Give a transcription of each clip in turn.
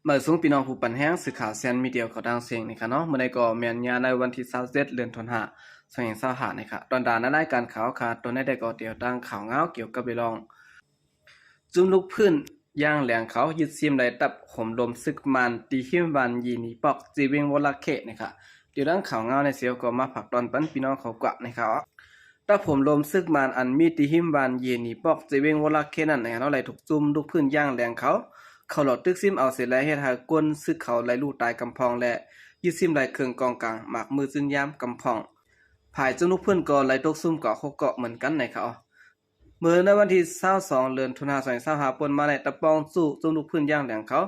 ມາສູງພີ່ນ້ອງຜູ້ປັນແຮງ ສື່ຂ່າວແຊນມີດຽວເຂົ້າທັງເສັງນີ້ຄ່ະເນາະ. ມື້ໃດກໍແມ່ນຍາມໃນວັນທີຊາວເຈັດ ເດືອນທັນວາ ສອງພັນຊາວຫ້ານີ້ຄ່ະ. ຕອນດານໃນລາຍການຂ່າວຄ່ະ ຕອນໃດກໍຕຽວຕັ້ງຂ່າວງາວກ່ຽວກັບເລື່ອງ ຈຸມລຸກພື້ນຢ່າງແຫຼງເຂົາຍຶດຊິມໄດ້ຕັບໂຫມລົມຊຶກມານ ທີ່ຫິມບ້ານຢີນີປອກ ເຈເວັງວໍລະເຄນີ້ຄ່ະ. ດຽວຕັ້ງຂ່າວງາວໃນເສວກໍມາຝາກຕອນປັນພີ່ນ້ອງເຂົາກວ່າໃນຂ່າວ. ຕັບໂຫມລົມຊຶກມານອັນມີທີ່ຫິມບ້ານເຢນີປອກ ເຈເວັງວໍລະເຄນັ້ນແຫຼະເນາະ ໄດ້ຖືກຈຸມລຸກພື້ນຢ່າງແຫຼງເຂົາ ເຂົ້າຫຼອດຕຶກຊິມເອົາເສຍແລ້ວ ເຮັດໃຫ້ກົນຊຶກເຂົາໄດ້ລູກຕາຍກຳພອງ ແລະ ຍຶດຊິມໄດ້ເຄື່ອງກອງກາງ ໝາກມືຈືນຍາມກຳພອງ. ຝ່າຍຈຸມລຸກພື້ນກໍໄດ້ຕົກຊຸມກວ່າຫົກເກາະເໝືອນກັນໃນຂ່າວ. ເມື່ອໃນວັນທີຊາວສອງ ເດືອນທັນວາ ສອງພັນຊາວຫ້າ ປົນມາໃນຕະປອງຈູ້ຈຸມລຸກພື້ນຢ່າງແຫຼງເຂົາ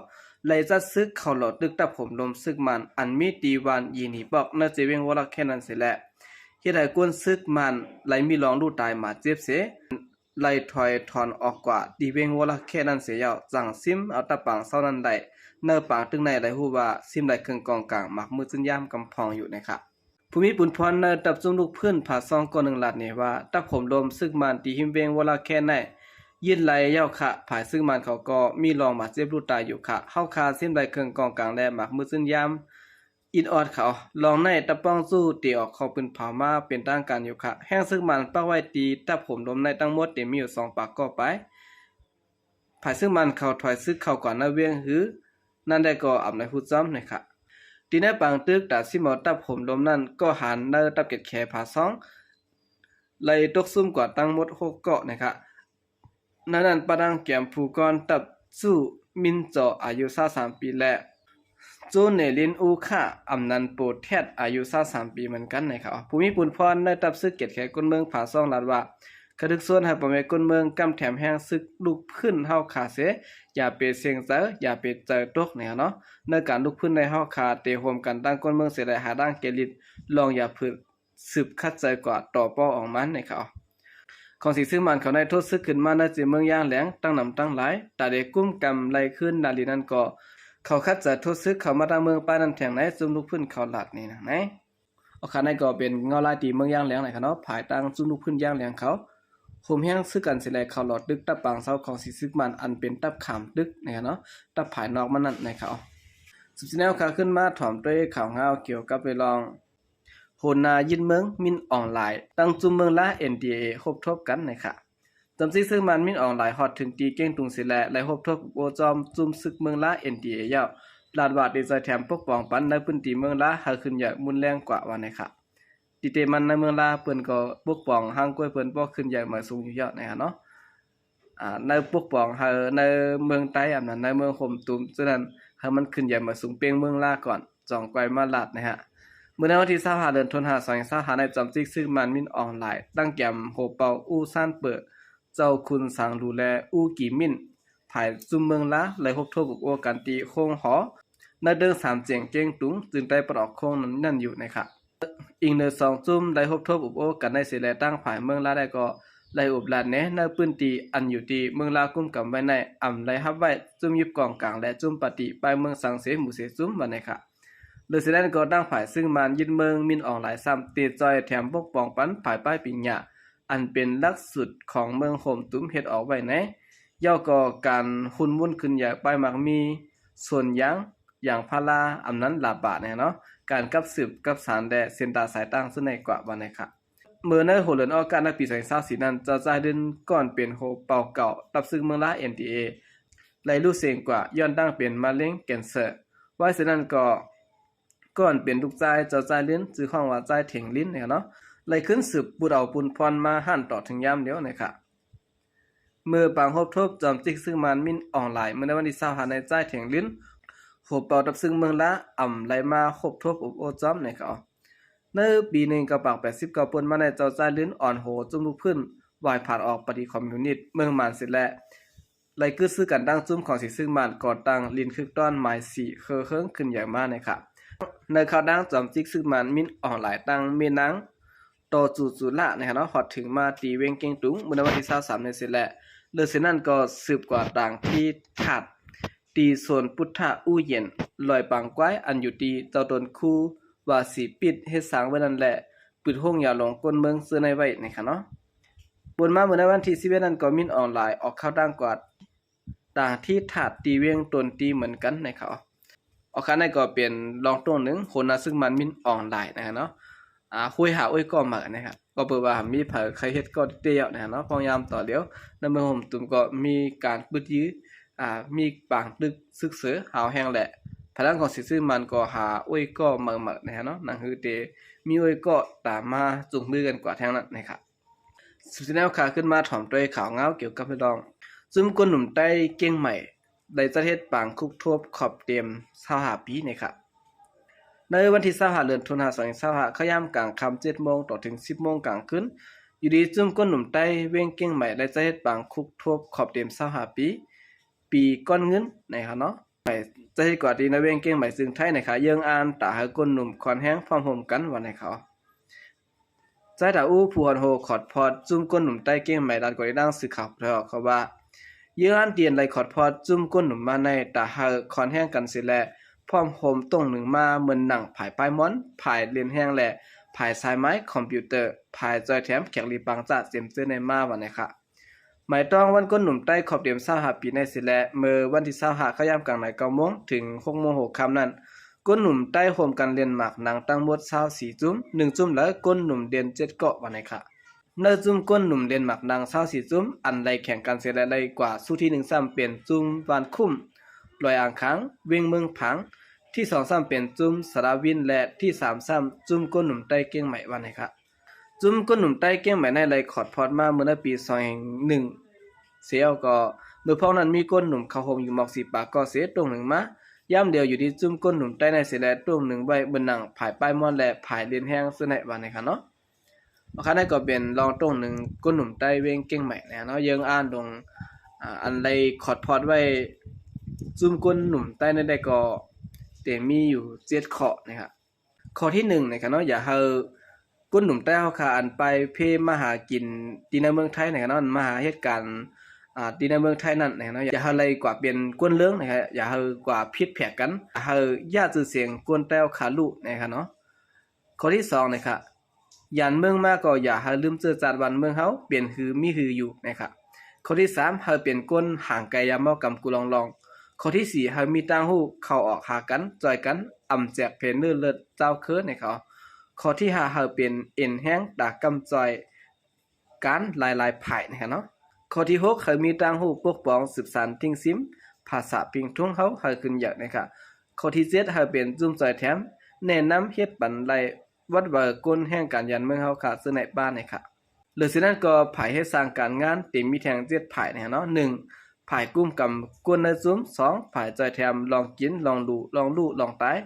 ໄດ້ຈັດຊຶກເຂົ້າຫຼອດຕຶກຕັບໂຫມລົມຊຶກມານ ອັນມີທີ່ບ້ານເຢນີປອກ ໃນເຈເວັງວໍລະເຄນັ້ນເສຍແລ້ວ ເຮັດໃຫ້ກົນຊຶກມານໄດ້ມີລອງລູກຕາຍມາເຈັບເສຍ ໄດ້ຖອຍຖອນອອກກວ່າທີ່ເວັງວໍລະເຄນັ້ນເສຍແລ້ວ ຈັ່ງຊິມເອົາຕັບປາງເຊົານັ້ນໄດ້ ໃນປາງຕຶກໃນໄດ້ຮູ້ວ່າຊິມໄດ້ເຄື່ອງກອງກາງ ໝາກມືຈືນຍາມກຳພອງຢູ່ໃນຄ່າ. ຜູ້ມີປຸນພອນໃນຕັບຈຸມລຸກພື້ນຜາຊອງກ່ອນໜຶ່ງລາດນີ້ວ່າ ຕັບໂຫມລົມຊຶກມານທີ່ຫິມເວັງວໍລະເຄໃນ ຍຶດໄດ້ແລ້ວຄ່ະ. ຝ່າຍຊຶກມານເຂົາກໍມີລອງບາດເຈັບລູກຕາຍຢູ່ຄ່ະ. ເຮົາຄ່າຊິມໄດ້ເຄື່ອງກອງກາງ ແລະ ໝາກມືຈືນຍາມອິດອອດເຂົາ. ລອງໃນຕະປອງຈູ້ທີ່ອອກຂໍ້ປືນເຜົາມາເປັນທາງການຢູ່ຄ່ະ. ແຮງຊຶກມານປັກໄວ້ທີ່ຕັບໂຫມລົມໃນທັງໝົດທີ່ມີຢູ່ສອງປາກກໍປາຍ. ຝ່າຍຊຶກມານເຂົາຖອຍຊຶກເຂົ້າກວ່າໃນວຽງຮືນັ້ນໄດ້ກໍອຳໄດ້ຮູ້ຈ້ອມໃນຄ່າ. ທີ່ໃນປາງຕຶກຕາຊິມເອົາຕັບໂຫມລົມນັ້ນ ກໍຫານໃນຕັບເກັດແຂຜາຊອງ ໄດ້ຕົກຊຸມກວ່າທັງໝົດຫົກເກາະໃນຄ່າ. ໃນນັ້ນປະດັງແກມພູກອນຕັບຈູ້ມິນຈໍ ອາຍຸຊາວສາມປີ ແລະ ຈູເນລິນອູຄາ ອຳນັນໂປແທດ ອາຍຸຊາວສາມປີເໝືອນກັນໃນຄ່າ. ຜູ້ມີປຸນພອນໃນຕັບຊຶກເກັດແຂກົນເມືອງຜາຊອງລາດວ່າ ກະຖືກຊວນໃຫ້ພໍ່ແມ່ກົນເມືອງກຳແຖມແຮງຊຶກລຸກພື້ນເຮົາຂ້າເສ ຢ່າໄປເສັງໃຈ ຢ່າໄປໃຈຕົກໃນເຮົາເນາະ. ໃນການລຸກພື້ນໃນເຮົາຂ້າເຕະໂຮມກັນຕັ້ງກົນເມືອງເສຍ ແລະ ຫາທາງແກ້ລິດລອງຢ່າຜືດ ສືບຂັດໃຈກວ່າຕໍ່ປ້ອງອອກມາໃນເຂົາ. ຂອງສີຊຶກມານເຂົາໄດ້ທົດຊຶກຂຶ້ນມາໃນເຈເມືອງຢ່າງແຫຼງ ຕັ້ງນຳຕັ້ງຫຼາຍ ຕາເດກຸ້ມກຳໄລ່ຄືນນາລີນັ້ນກໍ ເຂົາຂັດໃຈທົດຊຶກເຂົ້າມາຕັ້ງເມືອງປ້າຍນັ້ນແທງໃນ ຈຸມລຸກພື້ນເຂົາລາດນີ້ນະໃນ. ເອົາຄ່າ ນັ້ນກໍເປັນເງົາລາຍທີ່ເມືອງຢ່າງແຫຼງໃນເຂົາເນາະ ພາຍຕັ້ງຈຸມລຸກພື້ນຢ່າງແຫຼງເຂົາ ໂຮມແຮງຊຶກກັນເສຍແລ້ວ ເຂົາຫຼອດຕຶກຕັບປາງເຊົາຂອງສີຊຶກມານ ອັນເປັນຕັບຂາມຕຶກໃນເຂົາເນາະ ຕັບພາຍນອກມັນນັ້ນໃນເຂົາ. ສືບຊີ້ແນວຄ່າ ຂຶ້ນມາຖອມດ້ວຍຂ່າວງາວກ່ຽວກັບເລື່ອງ ໂຫນໜ້າຍຶດເມືອງ ມິນອອງລາຍ ຕັ້ງຈຸ້ມເມືອງລາ ເອັນດີເອ ຮົບທົບກັນໃນຄ່າ. ຈອມຈິກຊຶກມານມິນອອງລາຍຮອດເຖິງທີ່ເກງຕຸງເສຍແລ້ວ ໄດ້ຮົບທົບໂອ້ຈົ່ມຈຸ້ມຊຶກເມືອງລາ ເອັນດີເອ ແລ້ວ ລາດວ່າໄດ້ຊ່ອຍແຖມປົກປ້ອງປັນໃນພື້ນທີ່ເມືອງລາ ໃຫ້ຂຶ້ນໃຫຍ່ຮຸນແຮງກວ່າວ່າໃນຄ່າ. ຕິເຕມັນໃນເມືອງລາ ເພິ່ນກໍປົກປ້ອງຮ່າງກາຍເພິ່ນບໍ່ຂຶ້ນໃຫຍ່ມາສູງຢູ່ແລ້ວໃນຄ່າເນາະ. ອ່າ ໃນປົກປ້ອງໃຫ້ໃນເມືອງໃຕ້ ອຳນາດໃນເມືອງໂຮມຕຸມ ສະນັ້ນໃຫ້ມັນຂຶ້ນໃຫຍ່ມາສູງເປ່ງເມືອງລາກ່ອນ ຈັ່ງຄ່ອຍມາລາດໃນຮະ. ເມື່ອໃນວັນທີຊາວຫ້າ ເດືອນທັນວາ ສອງພັນຊາວຫ້າ ໃນຈອມຈິກຊຶກມານມິນອອງລາຍ ຕັ້ງແກມໂຮເປົາອູ່ຊານເປີ ເຈົ້າຄຸນສາງຫຼູ ແລະ ອູ່ກີມິນ ຝ່າຍຈຸ້ມເມືອງລາ ໄດ້ຮົບທົບອົບໂອ້ກັນທີ່ໂຮງຫໍ ໃນເຕີງສາມຈຽງເກງຕຸງ ຈຶ່ງໄດ້ປະອອກໂຄ້ງນັ້ນຢູ່ໃນຄ່າ. ອີງເນີສອງຈຸ້ມໄດ້ຮົບທົບອົບໂອ້ກັນໄດ້ເສຍແລ້ວ ທາງຝ່າຍເມືອງລາໄດ້ກໍໄດ້ອົບລາດແນໃນພື້ນທີ່ອັນຢູ່ທີ່ເມືອງລາກຸ້ມກຳໄວ້ໃນ ອຳໄດ້ຮັບໄວ້ຈຸ້ມຢິບກອງກາງ ແລະ ຈຸ້ມປາຕີປ້າຍເມືອງສັງເສໝູ່ເສຈຸ້ມວ່າໃນຄ່າ. ເລີຍສະນັ້ນກໍທາງຝ່າຍຊຶກມານຍຶດເມືອງມິນອອງລາຍຊ້ຳ ຕິດຈ່ອຍແຖມປົກປ້ອງປັນຝ່າຍປ້າຍປີນຫຍ້າ ອັນເປັນຫຼັກສຸດຂອງເມືອງໂຮມຕຸມເຮັດອອກໄວ້ໃນ ແລ້ວກໍການຮຸນວຸນຂຶ້ນໃຫຍ່ປ້າຍໝາກມີ ສວນຢາງ ຢາງພາລາ ອຳນາດລາບາໃນເນາະ ການກັບສືບກັບສານ ແລະ ເສັ້ນທາງສາຍຕ່າງຈຸດໃນກວ່າວ່າໃນຄ່າ. ເມື່ອໃນຫົວເດືອນອອກກາດໃນປີສອງພັນຊາວສີ່ນັ້ນ ເຈົ້າຈາຍລິນ ກ່ອນເປັນໂຮເປົາເກົ່າ ຕັບຊຶກເມືອງລາ ເອັນດີເອ ໄດ້ຫຼຸດເສັງກວ່າ ຍ້ອນຕັ້ງເປັນມະເລັງແກນເຊີ. ໄວ້ສະນັ້ນກໍ ກ່ອນເປັນລູກຊາຍເຈົ້າຈາຍລິນ ຊື່ຮ້ອງວ່າຈາຍເຖງລິນນີ້ເນາະ ໄດ້ຂຶ້ນສືບປຸດເອົາປຸນພອນມາຫັ້ນຕໍ່ເຖິງຍາມດຽວນີ້ຄ່ະ. ເມື່ອປາງຮົບທົບຈອມຈິກຊຶກມານມິນອອງລາຍ ເມື່ອໃນວັນທີຊາວຫ້າ ໃນຈາຍເຖງລິນ ໂຮເປົາຕັບຊຶກເມືອງລາ ອຳໄດ້ມາຮົບທົບອົບໂອ້ຈົ່ມໃນເຂົາ. ໃນປີໜຶ່ງເກົ້າແປດສິບເກົ້າ ປົນມາໃນເຈົ້າຈາຍລິນ ອ່ອນໂຫຈຸ້ມລຸກພື້ນ ວາຍຜາດອອກປະຕິຄອມມິວນິດເມືອງມານເສຍແລ້ວ ໄດ້ກຶດຊື້ກັນຕັ້ງຈຸ້ມຂອງສີຊຶກມານ ກໍ່ຕັ້ງລິນຄຶກຕ້ອນໝາຍສີ່ ເຄີເຮິງຂຶ້ນໃຫຍ່ມາໃນຄ່າ. ໃນຂ່າວດັ່ງ ຈອມຈິກຊຶກມານມິນອອງລາຍ ຕັ້ງແມ່ນາງ ຕໍ່ຈູຈູລາ ໃນຂະນະຮອດເຖິງມາຕີເວັງເກັງຕຸງ ເມື່ອໃນວັນທີຊາວສາມ ນີ້ເສຍແລ້ວ ເລີຍເສຍນັ້ນກໍສືບກວ່າຕາງທີ່ທາດ ທີ່ສວນພຸດທະອູ່ເຢັນ ລອຍປາງກວາຍ ອັນຢູ່ທີ່ເຈົ້າຕົນຄູວາສີປິດເຮັດສ້າງໄວ້ນັ້ນ ແລະ ປຶດໂຮງຢາຫຼົງກົ້ນເມືອງເຊື່ອໃນໄວ້ໃນຂະນະ. ປົນມາເມື່ອໃນວັນທີສິບເອັດນັ້ນ ກໍມິນອອງລາຍອອກຂ່າວຕ່າງກວ່າ ຕ່າງທີ່ທາດຕີເວັງຕົນຕີເໝືອນກັນໃນຂະນະ. ອອກຂ້າງໃນກໍເປັນລອງໂຕ້ງໜຶ່ງ ຫົວໜ້າຊຶກມັນ ມິນ ອອງ ລາຍ ນະຄະເນາະ ອາ ໂຫຍຫາໂອ້ຍກໍເໝີນະຄະ ກໍເປີດວ່າມີໃຜເຄີຍເຮັດກໍເຕັດແລ້ວນະຄະເນາະ ພະຍາຍາມຕໍ່ຫຼຽວ ໃນເມືອອມຕຸມກໍມີການປຶດຢື ອາ ມີປາງຕຶກຊຶກເສີຫາວແຮງແຫຼະ ພະລັງຂອງສີຊຶກມັນກໍຫາໂອ້ຍກໍເໝີນະຄະເນາະ ໜັງຫືເຕມີໂອ້ຍກໍຕາມມາຈູງມືກັນກວ່າແທງນັ້ນນະຄະ. ສືບສຽນແນວຂາຂຶ້ນມາຖອມດ້ວຍຂ່າວເງົາກ່ຽວກັບເລື່ອງ ຊຸມກົ້ນໜຸ່ມໃຕ້ກ້ຽງໃໝ່ ໄດ້ຈັດເຮັດປາງຄຸບທົບຂອບເຕັມຊາວຫ້າປີນະຄະ. ໃນວັນທີຊາວຫ້າ ເດືອນຕຸລາ ສອງພັນຊາວຫ້າ ເຂົ້າຍາມກາງຄ່ຳ ເຈັດໂມງຕໍ່ເຖິງ ສິບໂມງກາງຄືນ ຢູ່ດີຊຸມກົ້ນໜຸ່ມໃຕ້ແຂວງກ້ຽງໃໝ່ ໄດ້ຈັດເຮັດປາງຄຸບທົບຂອບເຕັມຊາວຫ້າປີ ປີກ້ອນເງິນນະຄະເນາະ ໄປຈັດເຮັດກວາດທີ່ໃນແຂວງກ້ຽງໃໝ່ ເຊິ່ງໄທນະຄະ ເຢີ້ງອ່ານຕາເຫີກົ້ນໜຸ່ມຄອນແຮງພ້ອມໂຮມກັນວ່ານະຄະ. ຊາຍຕາອູ້ຜູ້ຮອດຮູ້ຂອດພອດຊຸມກົ້ນໜຸ່ມໃຕ້ກ້ຽງໃໝ່ ລາດກວ່າໃນດັ່ງສື່ຂ່າວໄທອອກເຂົາວ່າ ເຢີ້ງອ່ານຕຽນໄລ່ຂອດພອດຊຸມກົ້ນໜຸ່ມມາໃນຕາເຫີຄອນແຮງກັນເສຍແລະ ພ້ອມໂຮມໂຕ້ງໜຶ່ງມາເໝືອນໜັງຜາຍປ້າຍມ່ອນ ຜາຍເລນແຮງ ແລະ ຜາຍສາຍໄມ້ຄອມພິວເຕີ ຜາຍຈອຍແຖມແຂກລີບາງຈາດເຕັມເຈີໃນມາວ່ານະຄະ. ໝາຍຕ້ອງວັນກົ້ນໜຸ່ມໃຕ້ຂອບເຕັມຊາວຫ້າປີໃນເສຍແລະ ເມື່ອວັນທີຊາວຫ້າ ເຂົ້າຍາມກາງໃນເກົ້າໂມງເຖິງຫົກໂມງຫົວຄ່ຳນັ້ນ ກົ້ນໜຸ່ມໃຕ້ໂຮມກັນເລນໝາກໜັງທັງໝົດຊາວສີ່ຈຸ້ມ ໜຶ່ງຈຸ້ມລະກົ້ນໜຸ່ມເລນເຈັດເກາະວ່ານະຄະ. ໃນຈຸ້ມກົ້ນໜຸ່ມເລນໝາກໜັງຊາວສີ່ຈຸ້ມ ອັນໄລ່ແຂ່ງກັນເສຍແລະໄລ່ກວ່າສູ່ທີໜຶ່ງຊ້ຳເປັນຈຸ້ມບ້ານຄຸ້ມ ດອຍອ່າງຄາງ ເວັງເມືອງຜາງ, ທີສອງຊ້ຳເປັນຈຸ້ມສາລາວິນ ແລະ ທີສາມຊ້ຳຈຸ້ມກົ້ນໜຸ່ມໃຕ້ກ້ຽງໃໝ່ວ່ານະຄະ. ຈຸ້ມກົ້ນໜຸ່ມໃຕ້ກ້ຽງໃໝ່ໃນໄລ່ຂອດພອດມາເມື່ອໃນປີສອງພັນໜຶ່ງເສຍແລ້ວກໍ ເມື່ອພວກນັ້ນມີກົ້ນໜຸ່ມເຂົ້າໂຮມຢູ່ໝອກສີ່ປາກໍເສໂຕ້ງໜຶ່ງມາ ຍາມດຽວຢູ່ທີ່ຈຸ້ມກົ້ນໜຸ່ມໃຕ້ໃນເສຍແລະໂຕ້ງໜຶ່ງໄວ້ເໝືອນໜັງຜາຍປ້າຍມ່ອນ ແລະ ຜາຍເລນແຮງເຊິ່ງໃນວ່ານະຄະເນາະ. ອອກຂ້າງໃນກໍເປັນລອງໂຕ້ງໜຶ່ງກົ້ນໜຸ່ມໃຕ້ແຂວງກ້ຽງໃໝ່ນະຄະເນາະ ເຢີ້ງອ່ານລົງ ອາ ອັນໄລ່ຂອດພອດໄວ້ຈຸ້ມກົ້ນໜຸ່ມໃຕ້ໃນໄດ້ກໍເຕັມມີຢູ່ເຈັດຂໍ້ນະຄະ. ຂໍ້ທີໜຶ່ງນະຄະເນາະ ຢ່າໃຫ້ກົ້ນໜຸ່ມໃຕ້ເຮົາຄະ ອັນໄປເພມາຫາກິນທີ່ໃນເມືອງໄທນະຄະເນາະ ມາຫາເຮັດການ ອາ ທີ່ໃນເມືອງໄທນັ້ນນະຄະເນາະ ຢ່າໃຫ້ໄລ່ກວ່າເປັນກົ້ນເລື່ອງນະຄະ ຢ່າໃຫ້ກວ່າຜິດແຜກກັນ ໃຫ້ຢ້ານຊື່ສຽງກົ້ນໃຕ້ເຮົາຄະຮູ້ນະຄະເນາະ. ຂໍ້ທີສອງນະຄະ ຢ້ານເມືອງມາກໍຢ່າໃຫ້ລືມເຊື້ອຊາດບ້ານເມືອງເຮົາເປັນຄືມີຄືຢູ່ນະຄະ. ຂໍ້ທີສາມ ໃຫ້ເປັນຄົນຫ່າງໄກຢາເມົາກຳກຸລອງລອງ. ຂໍ້ທີສີ່ ໃຫ້ມີຕ່າງຮູ້ເຂົ້າອອກຫາກັນ ຊ່ອຍກັນ ອຳແຈກເພເນື້ອເລືອດເຈົ້າເຄີນໃຫ້ເຂົາ. ຂໍ້ທີຫ້າ ໃຫ້ເປັນເອັນແຮງຕາກຳຊ່ອຍກັນຫຼາຍໆຝ່າຍນະຄະເນາະ. ຂໍ້ທີຫົກ ໃຫ້ມີຕ່າງຮູ້ປົກປ້ອງສືບສານທິ້ງຊິມພາສາປິງທຸງເຮົາໃຫ້ຂຶ້ນໃຫຍ່ນະຄະ. ຂໍ້ທີເຈັດ ໃຫ້ເປັນຈຸ້ມຊ່ອຍແຖມ ແນະນຳເຮັດປັນໄລ່ ວັດວາກົນແຫ່ງການຢ້ານເມືອງເຮົາຂາດເຊິ່ງໃນບ້ານນີ້ຂະ. ເຫຼືອເສຍນັ້ນກໍ ຝ່າຍເຮັດສ້າງການງານເຕັມມີແທ່ງເຈັດຝ່າຍນີ້ເນາະ. ໜຶ່ງ ຝ່າຍກຸ້ມກຳກົນໃນຊຸມ. ສອງ ຝ່າຍຈ່ອຍແຖມລອງກິນ ລອງດູ່ ລອງລູ້ ລອງຕາຍ.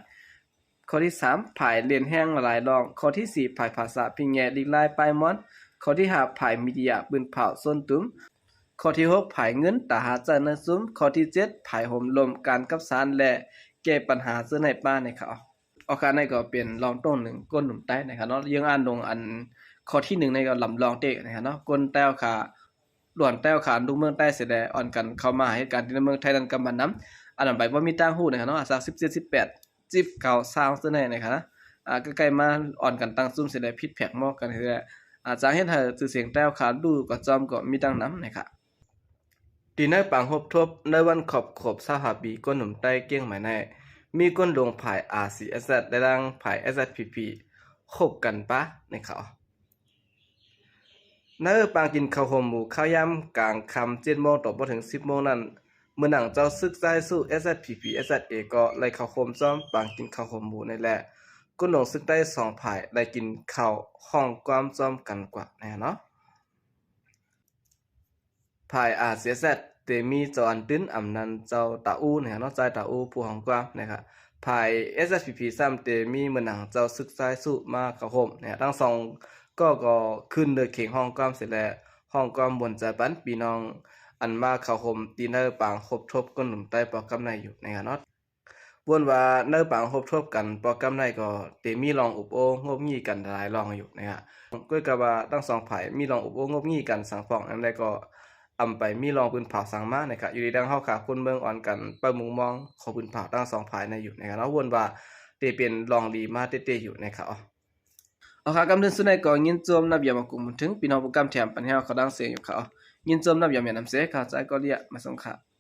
ຂໍ້ທີສາມ ຝ່າຍເລ່ນແຮງຫຼາຍລອງ. ຂໍ້ທີສີ່ ຝ່າຍພາສາພິງແຍລິກລາຍປ້າຍມ່ອນ. ຂໍ້ທີຫ້າ ຝ່າຍມີດຽປືນເຜົາຊົນຕຸມ. ຂໍ້ທີຫົກ ຝ່າຍເງິນຕາຫາໃຊ້ໃນຊຸມ. ຂໍ້ທີເຈັດ ຝ່າຍໂຮມລົມການກັບສານ ແລະ ແກ້ປັນຫາເຊິ່ງໃນບ້ານນີ້ຂະ. ອອກຂ້າງໃນກໍເປັນລອງໂຕ້ງໜຶ່ງກົ້ນໜຸ່ມໃຕ້ນະຄະເນາະ ເຢື້ອງອ່ານລົງອັນຂໍ້ທີໜຶ່ງໃນກໍລຳລອງເຕະນະຄະເນາະ ກົ້ນໃຕ້ເຮົາຂາ ຫຼວນໃຕ້ເຮົາຂາ ລູກເມືອງໃຕ້ເສຍແລະ ອ່ອນກັນເຂົ້າມາເຮັດການທີ່ໃນເມືອງໄທນັ້ນກຳມານຳ ອັນນຳໄປບໍ່ມີຕ່າງຮູ້ນະຄະເນາະ ອາຍຸສິບເຈັດ ສິບແປດ ສິບເກົ້າ ຊາວເຊິ່ງໃນນະຄະ ອາ ໃກ້ໆມາອ່ອນກັນຕັ້ງຊຸມເສຍແລະ ຜິດແຜກໝໍ້ກັນເສຍແລະ ອາ ຈະເຮັດໃຫ້ຊື່ສຽງໃຕ້ເຮົາຂາ ດູກະຈອມກໍມີດັ່ງນຳນະຄະ. ທີ່ໃນປາງຮົບທົບໃນວັນຄອບຄົບຊາວຫ້າປີ ກົ້ນໜຸ່ມໃຕ້ກ້ຽງໃໝ່ໃນ ມີກົ້ນລົງຝ່າຍ ອາຊີເອສແຊັດ ແລະ ທາງຝ່າຍ ເອສແຊັດພີພີ ຮົບກັນປະໃນເຂົາ ໃນປາງກິນເຂົ້າໂຮມໝູ່ ເຂົ້າຍາມກາງຄ່ຳ ເຈັດໂມງຕໍ່ບໍ່ເຖິງ ສິບໂມງນັ້ນ ເມື່ອນາງເຈົ້າຊຶກຊາຍຊູ້ ເອສແຊັດພີພີ ເອສແຊັດເອ ກໍໄດ້ເຂົ້າໂຮມຊ້ອມປາງກິນເຂົ້າໂຮມໝູ່ໃນແລະ ກົ້ນລົງຊຶກໃຕ້ສອງຝ່າຍໄດ້ກິນເຂົ້າ ຮ້ອງກວາມຊ້ອມກັນກວ່າແນ່ເນາະ. ຝ່າຍ ອາຊີເອສແຊັດ ເຕມີເຈົ້າອັນຕື່ນ ອຳນານເຈົ້າຕາອູ້ນະຄະເນາະ ຊາຍຕາອູ້ຜູ້ຮ້ອງກວາມນະຄະ ຝ່າຍ ເອສແຊັດພີພີ ຊ້ຳເຕມີເໝືອນນາງເຈົ້າຊຶກຊາຍຊູ້ມາເຂົ້າໂຮມນະຄະ ທັງສອງກໍ ກໍຂຶ້ນເດີເຄັ່ງຮ້ອງກວາມເສຍແລະ ຮ້ອງກວາມມ່ວນໃຈປັນພີ່ນ້ອງ ອັນມາເຂົ້າໂຮມຕີນເດີປາງຮົບທົບກົ້ນໜຸ່ມໃຕ້ປອກກຳໃນຢູ່ນະຄະເນາະ. ບ່ອນວ່າໃນປາງຮົບທົບກັນປອກກຳໃນກໍເຕມີລອງອຸບໂອ້ງົບງິ້ງກັນຫຼາຍລອງຢູ່ນະຄະ ກ້ອຍກະວ່າທັງສອງຝ່າຍມີລອງອຸບໂອ້ງົບງິ້ງກັນສັງພອງອັນໃດກໍອຳໄປມີລອງປືນເຜົາສັງມານະຄະ ຢູ່ດີດັ່ງເຮົາຂາຄົນເມືອງອ່ອນກັນເປົ້າມຸງມອງຂໍປືນເຜົາທັງສອງຝ່າຍໃນຢູ່ນະຄະ ເຮົາວົນວ່າເຕເປັນລອງດີມາເຕໆຢູ່ນະຄະ. ເອົາ ຄະ ກຳເຖິງສຸດໃນກໍຍິນຊົມນຳຢາມມາກຸມເຖິງ ພີ່ນ້ອງຜູ້ກຳແຖມປັນແຮວເຂົາດັງເສຍຢູ່ຂະ ຍິນຊົມນຳຢາມແມ່ນນຳເສ ຂ້າໃຈກໍລຽມາສົ່ງຂະ.